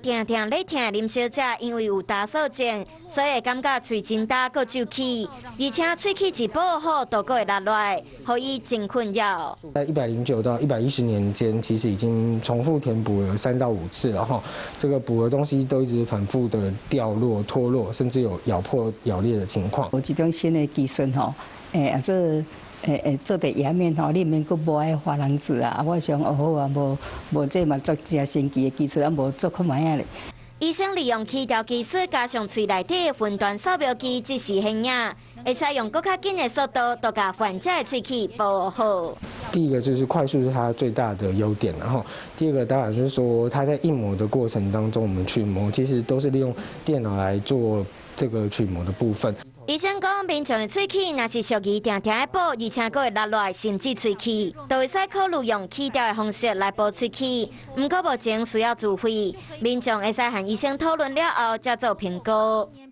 定定咧疼林小姐，因為有焦燥症，所以會感覺喙真焦閣皺起，而且喙齒一補好，都閣會落來，予伊真困擾。在109到110年間，其實已經重複填補了3到5次了哈。這個補的東西都一直反覆的掉落、脫落，甚至有咬破、咬裂的情況。有這種新的技術吼，做做佇牙面吼，你免閣無愛珐琅質啊。我想哦好啊，無無這嘛足誠神奇的技術，啊無做看覓仔咧。醫生利用齒雕技術，加上喙內底的雲端掃描機即時顯影，會使用閣較緊的速度，都共患者的喙齒補好。第一個就是快速是它最大的優點，然後第二個當然就是說，它在印模的過程當中，我們取模其實都是利用電腦來做這個取模的部分。醫生講，民眾的喙齒若是屬於定定愛補，而且閣會落來，甚至喙齒，都會使考慮用齒雕的方式來補喙齒。毋過目前需要自費，民眾會使和醫生討論了後，才做評估。